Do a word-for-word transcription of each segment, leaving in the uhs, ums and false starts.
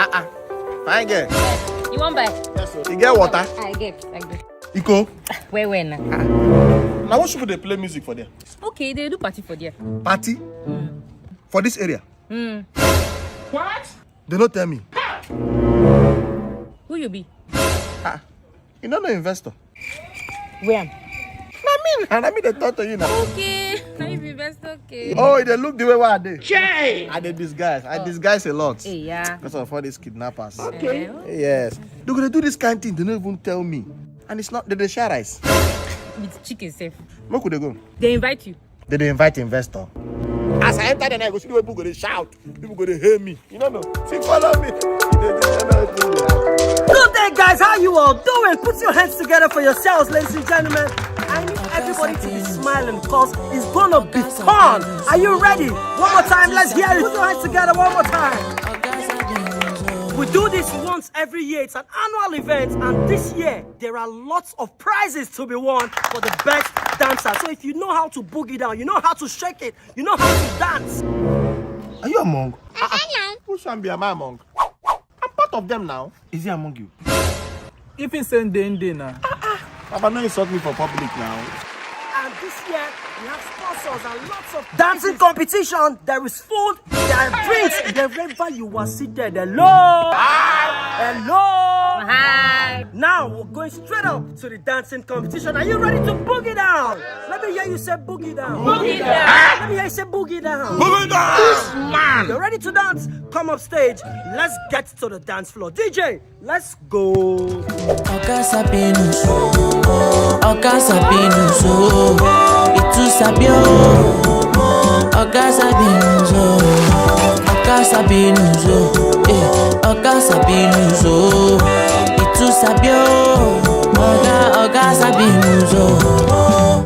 Ah, ah. Fine girl. You wan buy? Yes, sir. You get water? I get, I get. Iko? Where, where now? Now what should they play music for there? Okay, they do party for there. Party? For this area? Hmm. They don't tell me. Who you be? Ah, you don't know investor. Where? I mean, and I mean they talk to you now. Okay, now you be best, okay. Oh, they look the way where I dey. Jay! I dey disguise. I disguise a lot. Hey, yeah. Because of all these kidnappers. Okay. Yes. They gonna do this kind thing. They don't even tell me. And it's not, they dey share rice. With chicken safe. Make we dey go. They invite you. They dey invite investor. As I enter the night, go see the way people go dey shout. People go dey hail me. You don't know. See, follow me. They, they, they, they, they, Good day, guys. How you all doing? Put your hands together for yourselves, ladies and gentlemen. I need everybody to be smiling because it's gonna be fun. Are you ready? One more time, let's hear it. Put your hands together one more time. We do this once every year. It's an annual event, and this year there are lots of prizes to be won for the best dancer. So if you know how to boogie down, you know how to shake it, you know how to dance. Are you among? Which one be, am I among? I'm part of them now. Is he among you? If he send day in day now. Baba, no insult me for public now. And this year, we have sponsors and lots of dancing competition. There is food, there are drinks. Wherever you are seated, hello. Hello. Hi. Now we're going straight up to the dancing competition. Are you ready to boogie down? Let me hear you say boogie down. Boogie down. Let me hear you say boogie down. This man. You're ready to dance? Come up stage. Let's get to the dance floor. D J, let's go. Oga Sabinus, Oga Sabinus, oh, itu sabio. Oga Sabinus, oh, Oga Sabinus, oh, eh, Oga Sabinus, oh, itu sabio. Oga, Oga Sabinus, oh.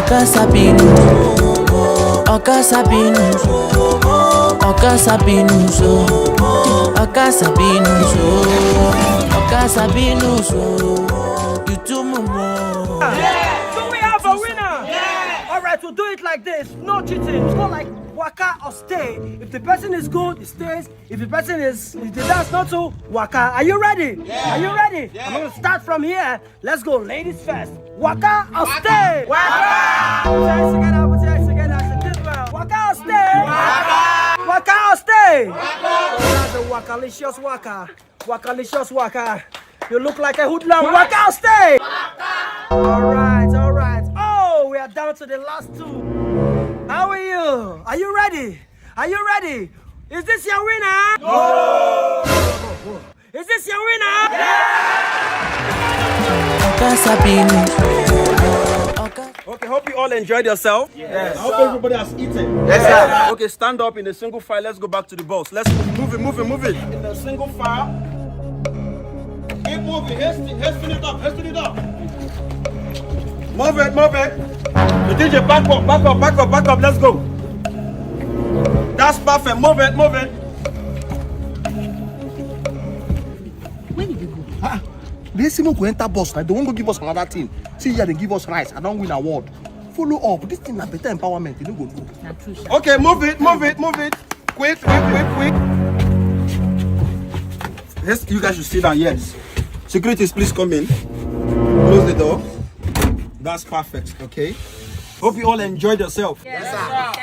Oga Sabinus, Oga Sabinus, Oga Sabinus, oh, Oga Sabinus, oh, Oga Sabinus, oh, you too mumu. Do we have a winner? All right, we'll do it like this. No cheating. It's not like waka or stay. If the person is good, he stays. If the person is, if the dance not to, waka. Are you ready? Are you ready? I'm gonna start from here. Let's go, ladies first. Waka or stay? Waka! Put your hands together, put your hands together. She did well. Waka or stay? Waka! Waka or stay? Waka! That's a wakalicious waka. Wakalicious waka. You look like a hoodlum. Waka or stay? Waka! All right, all right. Oh, we are down to the last two. How are you? Are you ready? Are you ready? Is this your winner? No! Is this your winner? Oga Sabinus. Oga Okay, hope you all enjoyed yourself. Yes. I hope everybody has eaten. Yes, sir. Okay, stand up in a single file. Let's go back to the boss. Let's move, move it, move it, move it. In a single file. Keep moving. Hasten, hasten it up. Hasten it up. Move it, move it. The D J, back up, back up, back up, back up. Let's go. That's perfect. Move it, move it. Where did you go? Ah, they say make we enter bus now. They won't go give us another thing. See here, they give us rice. I don't win award. Follow up. This thing na better empowerment. You no go do. Na true, sha. Okay, move it, move it, move it. Quick, quick, quick, quick. Yes, you guys should sit down. Yes. Securities, please come in. Close the door. That's perfect. Okay. Hope you all enjoyed yourself.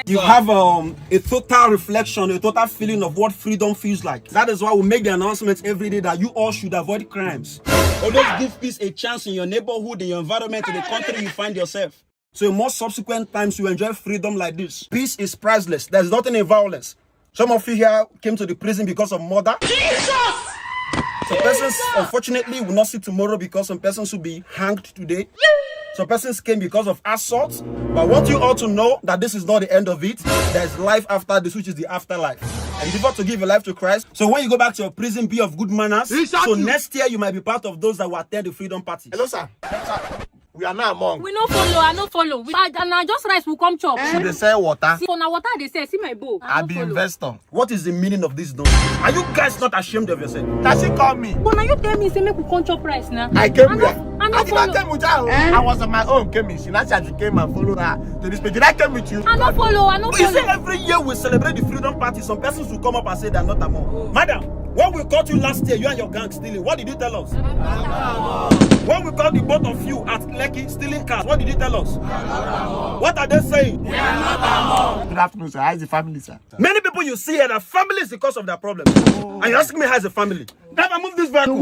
You have um, a total reflection, a total feeling of what freedom feels like. That is why we make the announcement every day that you all should avoid crimes. Always give peace a chance in your neighborhood, in your environment, in the country you find yourself. So in more subsequent times, you enjoy freedom like this. Peace is priceless. There's nothing in violence. Some of you here came to the prison because of murder. Jesus! Some persons, unfortunately, will not see tomorrow because some persons will be hanged today. Some persons came because of assault. But I want you all to know that this is not the end of it. There's life after this, which is the afterlife. And before to give your life to Christ. So when you go back to your prison, be of good manners. So next year, you might be part of those that will attend the Freedom Party. Hello, sir. We are not among. We no follow, I no follow. We, I, na just rice we come chop. She dey sell water. See, for na water I dey sell, see my bowl. I I no be follow. Investor. What is the meaning of this nonsense? Are you guys not ashamed of yourself? Does she call me? But na you tell me say make we come chop rice na. I came I here. No, I no I did not follow. Came with her. I was on my own. Came in. She now said she came and followed her to this place. Did I came with you? I no follow, I no You see, follow. Every year we celebrate the Freedom Party, some persons will come up and say they're not among. Madam, when we caught you last year, you and your gang stealing, what did you tell us? When we caught the both of you at Lekki stealing cars, what did you tell us? What are they saying? Good afternoon, sir. How is the family, sir? Many people you see here, the family is the cause of their problem. And you ask me, how's the family? Driver, move this vehicle.